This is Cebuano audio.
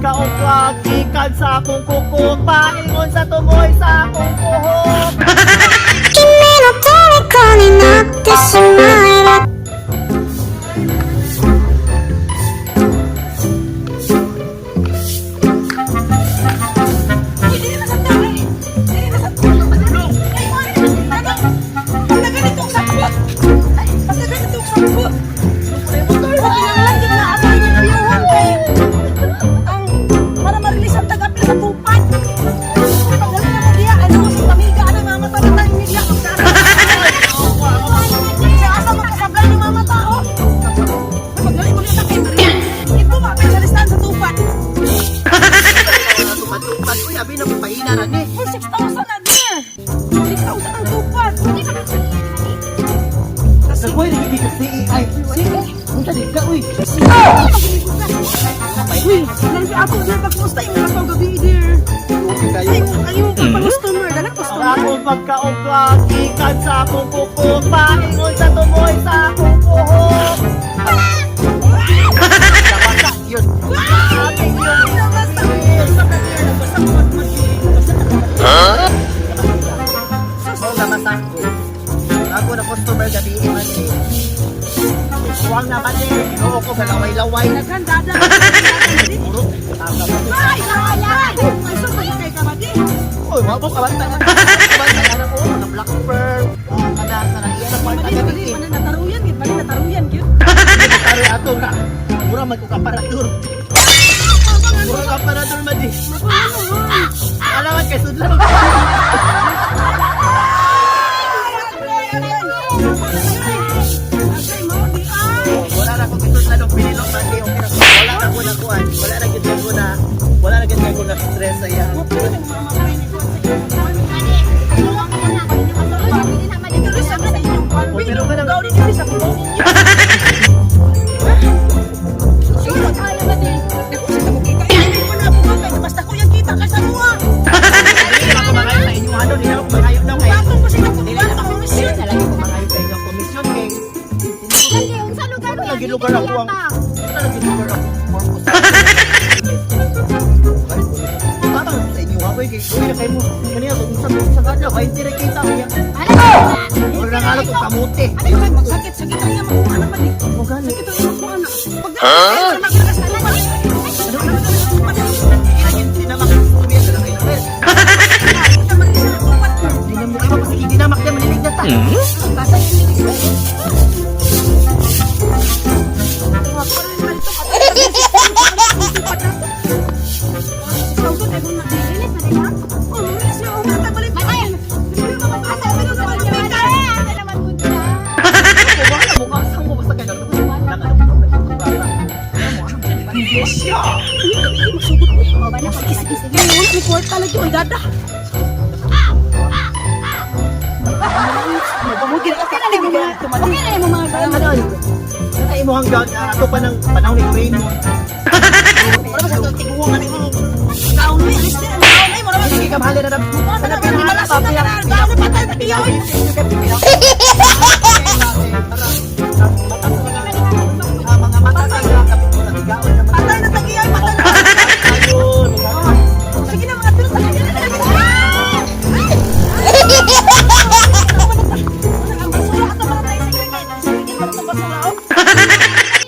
pagkaugwag gikan sa akong kuko, paingon sa tumoy sa akong buhok. 君の虜になってしまえば。 Uy, dili na sa tao eh. Dili na sa tao. Ay, ano? Pag na ganito ang sakbot. Ay, pag na ganito ang sakbot. Okay lang lang, di na ako yung piyuhan kay ang para ma-release ang taga-apil sa tupad. Pag wala na mo diya, ano, sa pamilya, ano, mga mata na tayo media, sa asa magkasablay ng mga tao. Pag mo niya kay Maria, ito ma-apil sa listahan sa tupad. Tupad-tupad, uy, abi na pahina ra ni. Uy, 6,000 na dear! 6,000 ang tupad! Sa kuy lagi ka CEI. Unsa di ka, uy? Uy, nang ako dear, pagkumusta yung mga gabi dear? Okay kayo. Ay, ayaw ka pa customer, dala Ang customer. akong pagkaugwag gikan sa akong kuko, paingon sa tumoy sa akong buhok. Nabasa yun. Ating yun. Huh? Nabasa ko. Ako na customer gabi man eh. Huwag naman eh. Ginoo ko galaway-laway. Daghan dada. Puro. Tama ba? Ay, ay, ay! Ay, so kay ka ba di? Uy, wa mo kabantay na. Kabantay na ko mga black pearl. Kada kana iya na part Mali, gabi mali, eh. mali, nataruyan, gid, mali, nataruyan, gid. Taro ato nga. Mura man ko kaparador. Mura kaparador man di. Alaman kay sudlan. Ay, mao di ay. Wala na ko kisudlan og pinilok man di. Okay na ko. Wala na ko na kuan. Wala na gid ko na. Wala na gid ko na stress sa iya. Pero ka nang- Dili na ako mangayo sa inyo ano, dili na ako mangayo daw kay. Dili na ako dili na lagi ko mangayo sa inyo komisyon kay. Ano lagi lugar ako ang ano lagi lugar ako purpose. Parang sa inyo ha, kay uy na kay mo. Kaniya kung sa sa kadlaw kay tira kita niya. Wala na nga lang kamote. Sakit-sakit ang iyang makuha na pali. Mo gani. Sakit ang iyang makuha na. Pag Dinamak tumiya sa lang kayo. Dinamak ka pa sige dinamak na manilig na ta. Wala mo ka sang mo basta kay Siya. Ano ano? Sa imo hanggang ato pa ng panahon ni Raymond. Wala ba sa itong tiguang ano mo? Sige ka mahal na mga mata sa kapit mo natigaon naman. Patay na tagiyaw, patay na. Ayun. Sige na mga tiro, sige na, sige na. Ang basura ato para tayo segregate. Segregate para itong basura, oh.